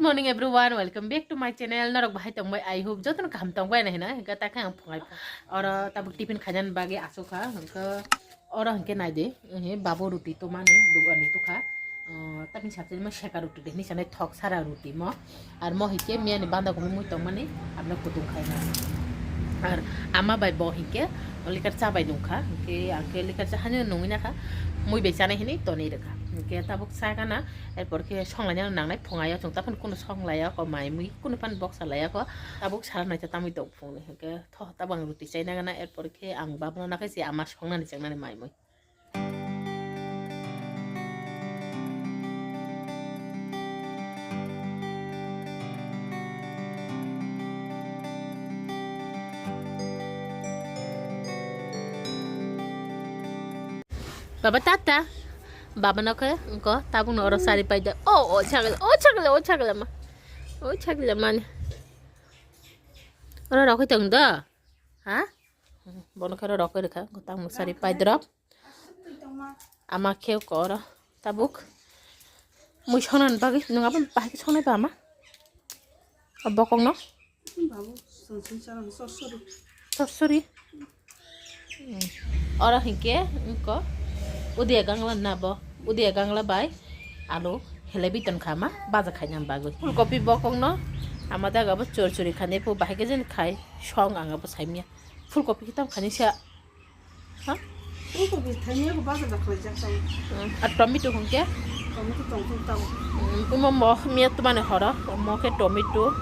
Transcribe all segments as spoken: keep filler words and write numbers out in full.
Morning everyone, welcome back to my channel. Norok bahai tongbai, I hope jotono kaham tongbai na hina. Hingke ta khe ang phungai phung. Oro tabuk tiffin khainani bagwi asukha. Hingke oro hingke naidi. Ehe, babu ruti tomani dugani tukha. Oh, tamni sakhe mo seka ruti de, hini sanai thok sara ruti mo. Ar mo hingke miyani banda kobi mui tongmani, abla kutung khaina. Ar ama bai bo hingke likar cha bai nungkha. Hingke ang khe likar cha hani nungwi nakha. Mui bai chanai hini tonwi rwkha. Hingke tabuk sa gana. Erpor khe songlaina nangnai phungaio chwng ta phano kunu songlaiya kho mai mui kunu phano boksa laiya kho tabuk sara naita tamwi tong phungni hwnkhe tho tabang ruti chaina gana erpor khe ang babano nakhe se ama songnani chengnani mai mui. Baba tata. Baba no khe engko tabuk no oro sari pai da. O, o chagla, o chagla, o chagla ma. O chagla mani. Oro rokoi tong do. Ha? Bono khe oro rokoi rwkha. Engko tabuk no sari pai drop. Ama khe ko oro tabuk. Mui songna bagwi nung abo bahai khe songnai ba ama. O bokong no. Babu, sonsri chalang, sorsori. Sorsori. Hmm. Oro hinkhe, engko, udia gangla na bo, udia gangla bai, alu, hele biton kha ma, baja khaina bagwi. Phulkopi bokong no, ama daga bo chor chori khani phu, bahai khe jeni khai, song ang abo saimya. Phulkopi kitam khani sa. Ha? Phulkopi thani abo baja da khlai jak tau. Hmm. Ar tomato hwnkhe? Tomato tong thung tau. Hmm, imo mo miya tumani horo, mo khe tomato,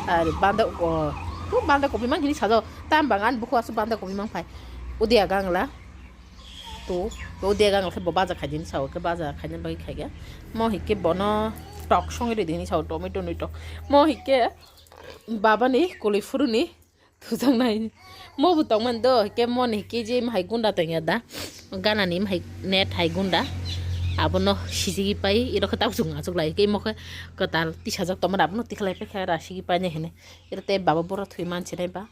ar banda, o, tu banda kopi mang hini sajo. Tam bang ani bukhu aswk banda kopi mang phai. Udia gangla. Tu, tu udia gangla khe bo baja khaidi hinwi sao, khe baja khaina bagwi khaikhe. Mo hinkhe bono tok songwi rwdi hinwi sao, tomato ni tok. Mo hinkhe babani kwlwi phuruni thujaknai. Mo bo tongmani do, hinkhe mo ni hinkhe je hai gunda tongya da. Gana ni hai net hai gunda. Abono sijigi pai, iro khe tabuk chwng achuk lai. Hinkhe mo khe kwtal tisajak tongmani abono tikhlai paikha ra sigi painai hinwi. Iro tei baba boro thwi mansinai ba.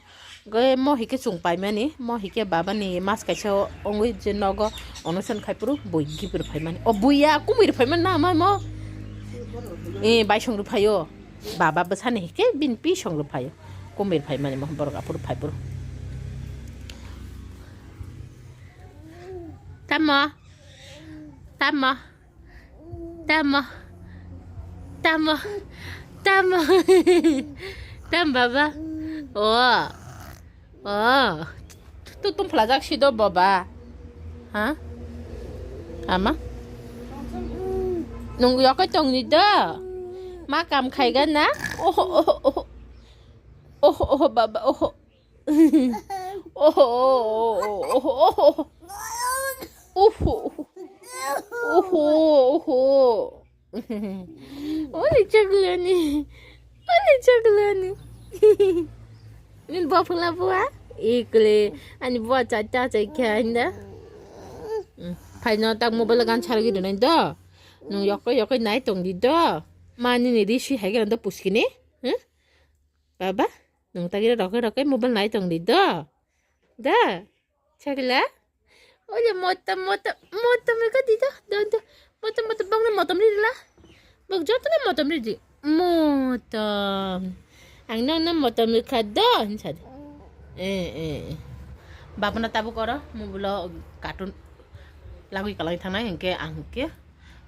Ge mo hike chwng paimani, mo hike baba ni mas kaisa ongwi je nogo onoson khai phuru bui gibir phaimani. O buya kumui rw phaimani na ma mo? Eh, baisong rw phaio. Baba bwsani hike bini pisong rw phaio. Kumui rw phaimani mo borok aphuru phai phuru. Tamo? Tamo? Tamo. Tamo. Tamo. Tam baba. O. O. Tu tum phlajak si do baba. Ha? Ama? Nung yokai tong ni do. Ma kam khai ga na? Oho, oho, oho. Oho, oho, baba, oho. Oho, oho, oho, oho, oho. Uhu, uhu. Uhu, uhu. Oli chaglani. Oli chaglani. Nin bopula bua. Ikle. Ani bua cha cha cha kya inda. Phaino tak mobile gan chargi dun do. Nung yokai yokai nai tong di do. Mani ni risi hai gan do puskini. Huh? Baba, nung tagi roke roke mobile nai tong di do. Da? Chagla? Oye, motom, motom, motom ka di do, do, do. Motom, motom, bang na motom ri la. Bang joto na motom ri di. Motom. Ang nang na motom ri ka do, hin sa di. Eh, eh. Baba na tabu koro, mobile cartoon lagui kalai thang nai, hingke ang hingke.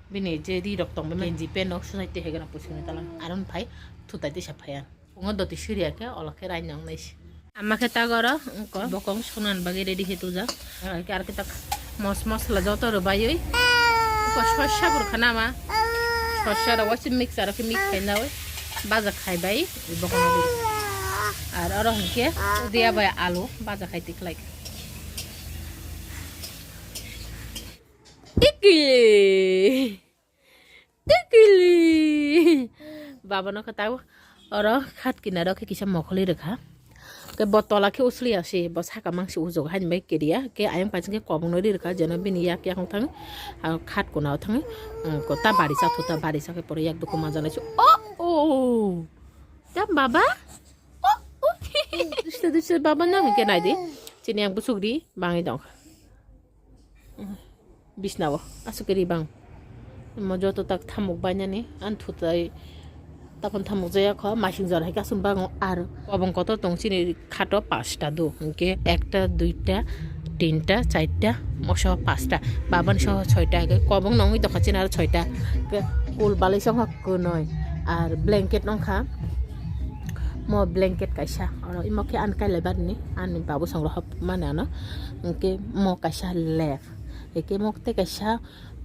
Bini je di rok tong, bini G P no society hege na pusi ni talang. Aron phai, thutai di sa phai ang. Pungo doti suriya khe, olo khe rainong nai si. Ama khe tagoro, wngko, bokong sonan bagwi ready khe tujak. Ar khe, ar khe tak mos mosla joto rwbaiwi. Wngko sosa bo rwkha nama. Sosa rok waisa mixer rok khe mix khai nawi. Baja khai bai, bokong rwdi. Ar oro hinkhe, udia bai alu, baja khai tikhlai. Iki! Tikili. Baba no khe tabo oro khat kinaro khe kisa mokholi rwkha. Khe bo tola khe usli ya se, bo saka mangsi ujok haini bai kiriya. Khe ayang paising khe kobong no ri rwkha, jeno bini yak yak wng thang. Khat kuna o thang. Ko ta bari sa thu ta bari sa khe pore yak dukhu manjak nai se. Oh, oh. Ta baba? Oh, oh. Dusra dusra baba no hingke nai di. Chini yang busuk ri bangwi dong. Bisnao aswk ri bang. Mo joto tak thamuk bainani, an thutai Tapon thamuk jaya kho, masing jora hai kasum bango ar. Kobong kotor tong chini khato pasta do, hwnkhe ekta, duita, tinta, charta, moso pasta. Baban soho soita, hwnkhe kobong nongwi tokha chini aro soita. Hwnkhe kul balai songkha kwnwi, ar blanket nongkha. Mo blanket kaisa, oro imo khe ani kailai barni, ani babu songrok hop mani ano. Hwnkhe mo kaisa lap, hwnkhe mo tei kaisa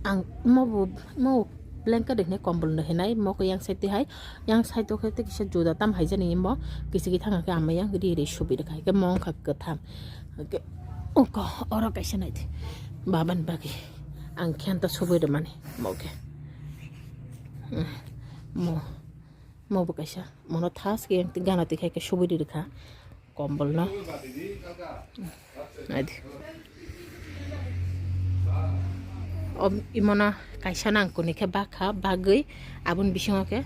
ang mo bo, mo blanket hinwi kombol hinwi mo khe yang side hai. Yang side o khe tei kisa juda tam hai jani imo kisa kithang khe ama yang ri ri subi rwkha, hwnkhe mo wngkha kwtham. Hwnkhe oko oro kaisa naidi baban bagwi ang khenta subui rwmani mo khe. Hmm, mo, mo bo kaisa mono thas khe yang gana twi khai khe subui ri rwkha. Kombol no. Naidi. O imono kaisa nang kuni khe bakha, bagwi aboni bisingo khe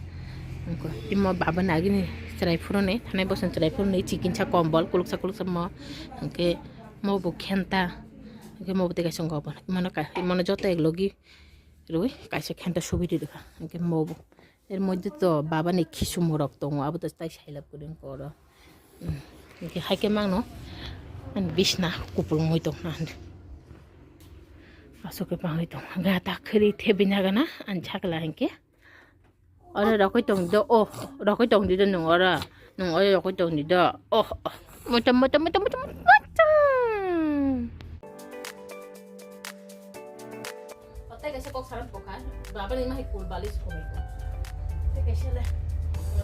imo baba nagini chwrai phuruni, thanai bosong chwrai phuruni, chikinsa kombol, kuluksa kuluksa mo, hwnkhe mo bo khenta, hwnkhe mo bo tei kaisa kombol. Imono ka-, imono joto ek logi rwi kaisa khenta subui ri rwkha, hwnkhe mo bo. Er moddhe to babani khisumrok tongo, abo to tai sailab kwrwi wngkha oro. Hmm, hwnkhe haikhe mangno ani bisna kupulungwi tongna hinwi. Aswk khe bangwi tong. Gata khwrwi thebina gana ani sakla hinkhe. Oro rokoi tong do, oh, rokoi tong di do nwng oro. Nwng oro rokoi tong di do. Oh, oh. Motom, motom, motom, motom, motom. Tei kaisa kok saran bokha, baba ni mahai kul balis khumui ko. Tei kaisa le,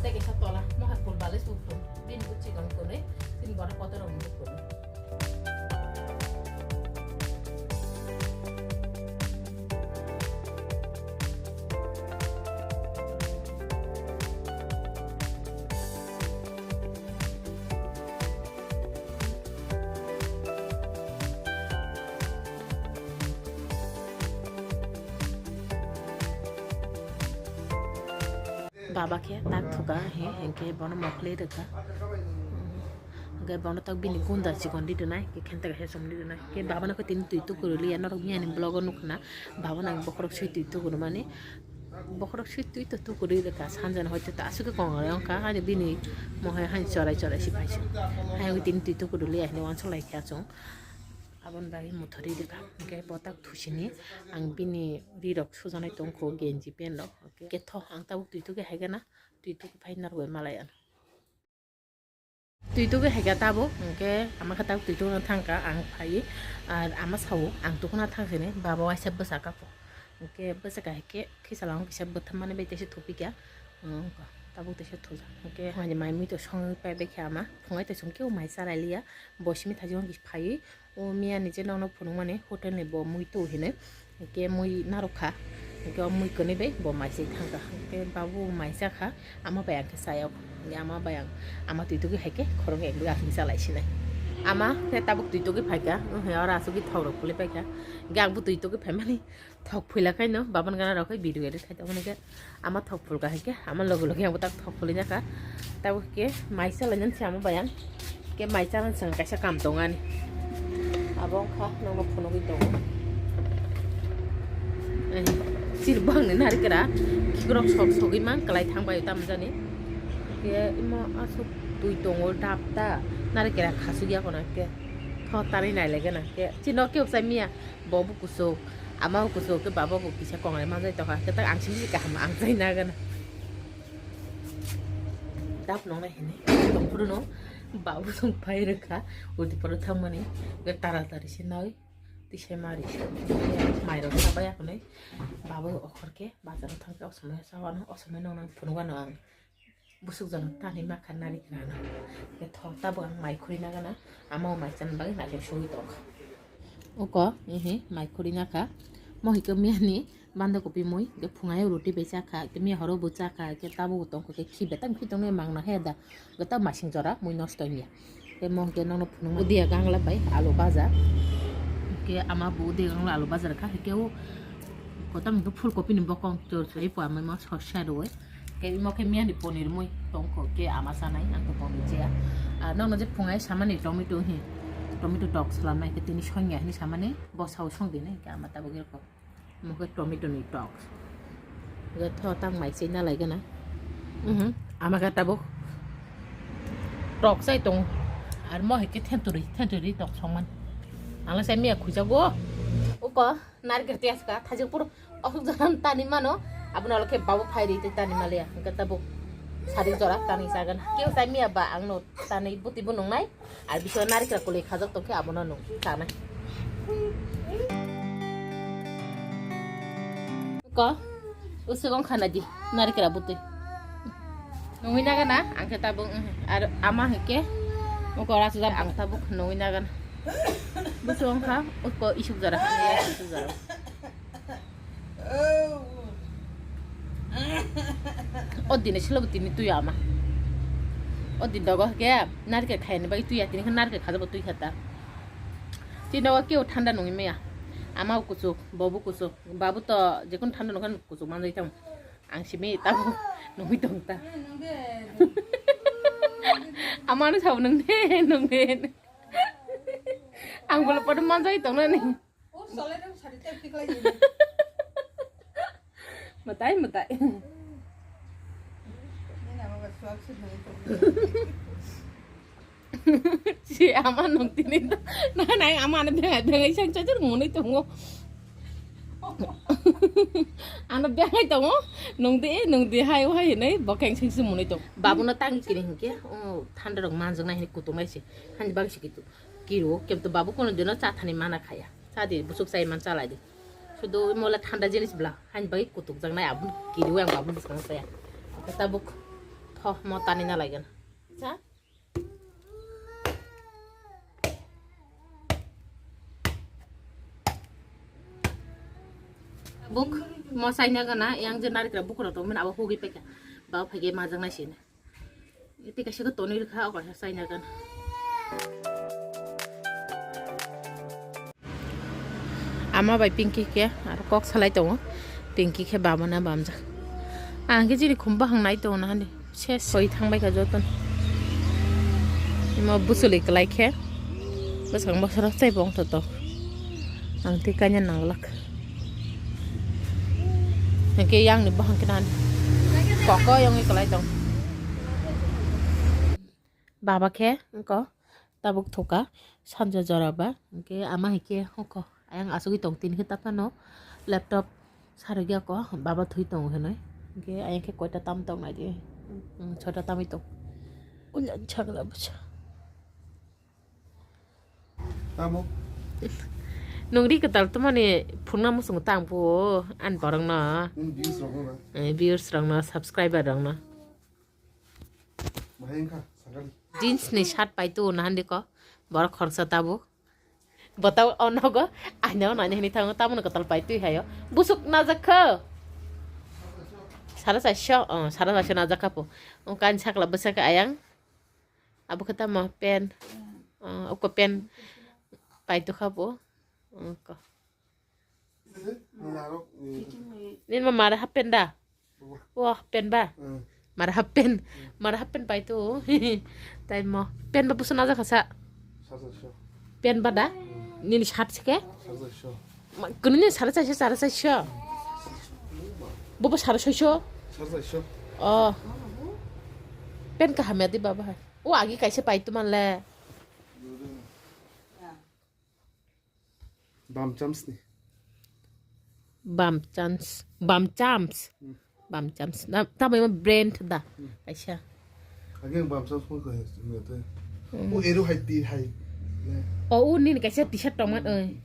tei kaisa tola, mahai kul balis khum. Bini kuchi kang kunui, bini bora kotor rok mung kunui. Baba khe tak thuka he, hinkhe bono mokle rwkha. Hinkhe bono tak bini gunda chikon di rwnai, hinkhe khenta kaisa chom di rwnai. Hinkhe babano khe tini twi tukurwi liya, norok miyani vlog o nukha na, babano ang bokhorok swi twi tukurwi mani. Bokhorok swi twi to tukurwi rwkha, sanjana hoito ta aswk khe kong rwi wngkha, ani bini mohai hani chorai chorai si paisa. Hayung tini twi tukurwi liya hinwi uansuk lai kha chwng. Aboni bagwi muthori rwkha, hinkhe botak thusini ang bini rirok sujanai tongkho, genji pant rok. Hinkhe tho ang tabuk twi tugwi haikhe na, twi tugwi phai narwkbai malai ano. Twi tugwi haikha tabuk, hinkhe ama khe tabuk twi tugna thangkha, ang phaiwi, ar ama sao ang tugna thangkhini, baba waisa bwsa kako. Hinkhe bwsa kahai khe khisalang kisa bwthammani bai teisa thupikha, tabuk teisa thujak. Hinkhe hani mai mui to songwi paibaikha ama, phungai to chwng khe mai chalailiya, bo simi thajikno phaiwi, O miya ni je nokno phunukmani hotel ni bo mui tu hinwi. Hwnkhe mui narwk kha. Hwnkhe o mui kwnwi bai bo mai chai thang kha. Hwnkhe babu mai cha kha. Ama bai ang khe chayok. Hwnkhe ama bai ang ama twi tugwi hai khe khoroknwi ang aswk chalai sinai. Ama khe tabuk twi tugwi phai kha. Wngkhe oro aswk thok rok puli pai kha. Hwnkhe ang bo twi tugwi phaimani. Thok phuila khaino, baban gana rok khai video edit khai tongmani khe, ama thok phulka hai khe, ama loge loge ang bo tak thok phulina kha. Tabuk khe mai chalai nani se ama bayang. Khe mai chalai se kaisa kam tongani. Abo wngkha nokno phunugwi tongo. Eh, chir bangni narikra, khikrok sok sogwi mang kwlai thang bai tamo jani. Khe imo aswk twi tongo dap ta, narikra khasuk ya kono khe. Tho tari nai lai gana khe. Chino khe upsai miya. Bo bo kuchuk, ama bo kuchuk, khe baba bo kisa kongrai manjai tongkha, khe tak ang simi kaham ang chai nagana. Dap nongnai hinwi tongphuru no, babu song phai rwkha, udi poro thangmani, khe tara tari se nai, tisai mari, mairok sabai akhonwi, babu okhor khe bazaro thangkhe, osomai sawano, osomai nongnang phunukgano ang. Busuk jano tani makha nari gana. Khe thok tabuk ang mai khuri nagana. Ama o mai chana bagwi naising sugwi tongkha. Oko, ehe, mai khuri nakha. Mohikhe miyani banda kopi mui, khe phungai roti bai chakha, khe miya horo bo chakha, khe tabuk tongkha, khe khibe tam khi tongni mangna he da. Khe ta masing jora mui nosto wngya. Khe mo hwnkhe nokno phunukma udia gangla bai alu baja. Khe ama bo udia gangla alu baja rwkha, khe o kotom hwnkhe phul kopi ni bokong chor chori pua mai ma sos sai rwui. Khe imo khe miyani ponir mui tongkho, khe ama sanai, ang to ponir chaya. Ar nokno je phungai samani tomato hi, tomato tok salamnai khe tini songya hini samani bosao songdini, khe ama tabuk rwkha. Omo khe tomato ni tok. Hwnkhe tho tak mai chai na lai gana. Mhm. Ama khe tabuk tok chai tongo. Ar mo hai khe thentwrwi, thentwrwi tok songman. Ang le sai miya khuijago. Uko narikil tei aska thajak puro asuk jagan tani mano. Abono le khe babu phai ri tei tani maliya. Hwnkhe tabuk sari jora tani jagan. Keu sai miya ba ang no tani buti bo nungnai. Ar bisingo narikra kwlwi khajak tongkhe abono nwng chanai. Ko, usuk wng khana di, narikra bwtwi. Nungwi nagana, ang khe tabuk, mm, ar ama hwnkhe, uko rachajak ang tabuk nungwi nagana. Busuk wngkha, uko isuk jora, isuk jora. O dini silo tini tuya ama. O din dogo ke narikil khaini bai tuya tini khe narikil khajabo tui khata. Tini dogo keu thanda nungwi maya. Ama kuchuk, bobu kuchuk, babu to jekun thanda nungkhan kuchuk manjai tong. Ang simi tabo nungwi tong ta. Ama no sabo nung de, nung de. Ang bolo podo manjai tong nani. Matai, matai. Si ama nung tini to. Na, na, ama ano bengai, bengai sang chajur munui tongo. Ano bengai tongo. Nung de, nung de, hai, hai, hinui, bokeng sing sing munui tongo. Babu no tangi kini hinkhe, o, thanda rok manjak nai hinui kutung nai se. Hani bang si kitu. Kiru, kemto babu kono dino cha thani mana khaya. Cha di, busuk chai man chalai di. Sudu mola thanda jinis bla, hain bai kutuk jang nai abun kiru yang babu buskang saya. Tabuk thoh mo tani na laigan. Cha? Buk mo saina gana yang je narikra bukra tong men abo hugi peka. Ba phage majang nai sini. Iti kaisa ko tonwi rwkha, o kaisa chaina gan. Ama bai Pinky khe aro kok salai tongo. Pinky khe baba na bamjak. Ang khe chini khum bahang nai tongo nahani. Ses soi thangbai kha joto. Imo buchuli kwlai khe. Bwskango bwsarok tei bongthotok. Ang tei kanya nanglak. Hingke yang ni bohang khe nani. Koko yongwi kwlai tong. Baba khe wngko tabuk thoka sanja jora ba. Hingke ama hingke hoko ayang asugwi tong tini khe taphano laptop sarigya ko baba thwi tongo hinwi. Hingke ayang khe koita tam tong nai di. Hmm, chota tamwi tong. Ulya chagla bwsa. Tamo? Nung ri kwtal tongmani phunukna muchungo tang puo ani borokno. Nini views rokno na? Eh, views rokno, subscriber rokno. Bahai wngkha, sakali. Jeans ni shirt pai tu na handi ko. Borok khoroksa tabuk. Botau o nogo, aina o naina hini thango, tamoni kwtal pai twi hayo. Busuk najak kho. Sara chaisho, oh, sara chaisho najak kha po. Wngkha ani sakla bwsakhe ayang. Abo khe tamo pen. Ah, oko pen paitokha bo. Oko. Nini ma mare half pant da? Wah, pen ba? Mare half pant. Mare half pant paito. Tai mo. Pen ba busu najakha sa? Pen ba da? Nini shirt se ke? Ma, kunu ni sara chaisho, sara chaisho. Bobo sara soisho. Sara chaisho. Oh. Pen kaham ya di baba hai. O agi kaisa paito manle. Bam chams ni. Bam chams. Bam chams. Bam chams. Na, tamo ima brand da. Kaisa. Agi bam chams pun ko hai. O eru hai ti hai. O u nini kaisa t-shirt tongman oi.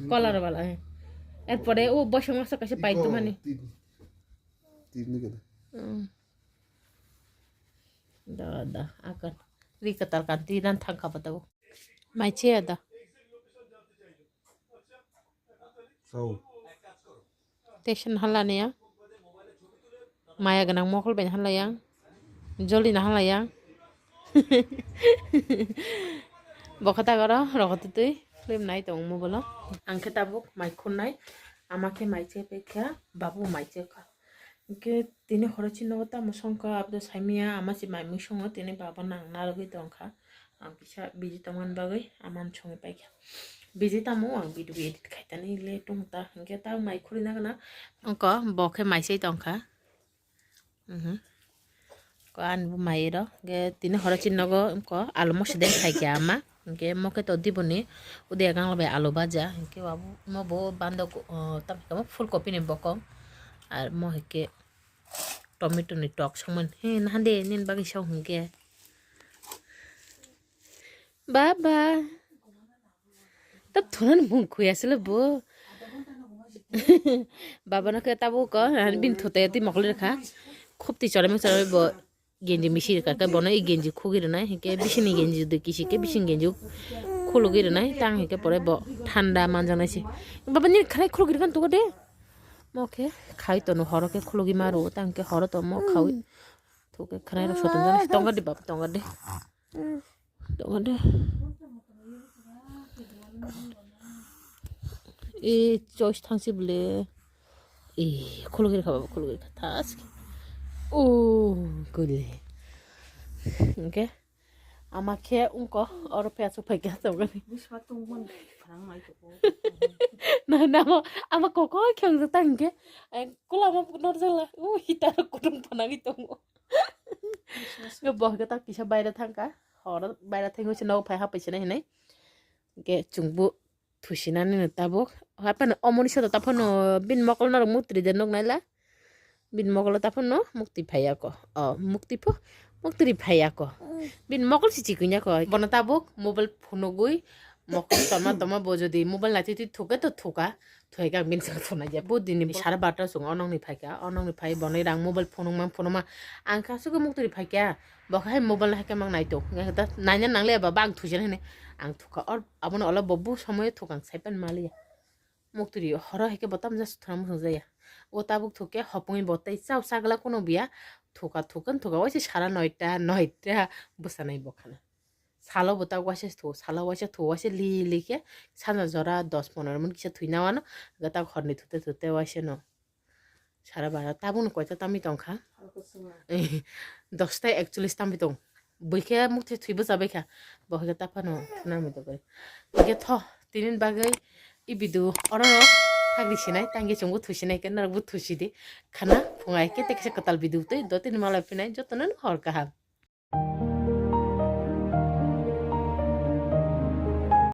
Color wala oi. Erpore o bosong masa kaisa paito mani. Tin ni kada. Da, da, akan. Ri katal kan ti nan thang kapa tabo. Mai che da. Sao. Tesin hala ne ya. Maya ganang mokol ben hala yang. Joli na hala yang. Bokha ta goro, rokho tutui. Film nai tong mo bolo. Ang khe tabuk mai khun nai. Ama khe mai che pe kha, babu mai che kha. Hingke tini horo chini nogo tamo songkha, abdo saimanya, ama se mai mui songo, tini baba nang narwgwi tongkha. Ang kisa busy tongmani bagwi, amani songwi paikha. Busy tamo, ang video edit khaitani le tongta, hingke ta mai khurina gana. Ongko, bo khe mai sei tongkha. Mhm. Ko ani bo mai ro, hingke tini horo chini nogo ko alu mosi den khai khe ama, hingke mo khe to diboni ude gang bai alu baja, hingke babu mo bo bando ko, o, tam khe mo full kopi ni bokong, ar mo hingke tomato ni tok songmani, he nahan de nini bagwi song hingke. Baba. Tab thunani mung khuya sile bo. Baba no khe tabuk ko, han bin thute ti mokol rekha. Khub ti choremi choremi bo genji misi rekha. Khe bono i genji khugi rwnai. Hingke bisini genji dui kisi khe bisini genji khulugi rwnai. Tang hingke pore bo thanda manjaknai se. Baba ni khanai khulugi rwkha tugo de. Mo khe khai tono horo khe khulugi maru. Tang khe horo to mo khaui. Thuke khanai rok sotonjak nai. Tonga de baba, tonga de. Tongo de. E choice thangsi bole. E khulugir kha baba, khulugir kha thas. O gule. Hingke ama khe ungko oro phe asuk phai kha tongani. Biswa tongmani phrang nai toko. Na na mo ama koko khyang jata hingke. Ai kula mo norjala. O hitar kutung phanagi tongo. Bo hingke ta kisa baira thangka. Horo baira thangwi se nogo phai hapai se nai hinui. Hingke chwngbo thusinani no tabuk. Haphano omoni soto taphano bini mokol norok muktri de nok naila. Bini mokolo taphano mukti phaiya ko. O, mukti pho, muktri phaiya ko. Bini mokol si chikui nya ko. Bono tabuk mobile phunugui mokol toma toma bo jodi mobile naitwi twi thuke to thuka. Thuika bini saka thunai ya. Bo dini sara barta sung onong ni phaika. Onong ni phai bonai rang mobile phunung mang phunuma. Ang kasu ke muktri phaika. Bo khai mobile hai ke mang naitok. Ngai ta naina nangle ba bang thujen hene. Ang thuka or abono ola bo bu somoy thukang saipan maliya. Muktri horo hai ke bo tamjak suthuna muchung jaya. O tabuk thuke hopungwi bo tei chao sagla kuno biya. Thuka thukan thuka waise sara noita, noita bwsanai bo khana. Salo bo ta waise thu, salo waise thu, waise li li khe sanja jora dos pondro minute kisa thwina wano. Hwnkhe ta horni thute thute waise no. Sara bara tabukno koita tamwi tongkha. Dosta ekchollis tamwi tong. Buikhe mukti thwi bwchabaikha. Bo hwnkhe taphano thunami tongbai. Hwnkhe tho, tinin bagwi i video oro thagri sinai, tangke chwngbo thusinai khe norokbo thusidi. Khana phungai khe tekisa kwtal video twi do tini malai phinai jotono hor kaham.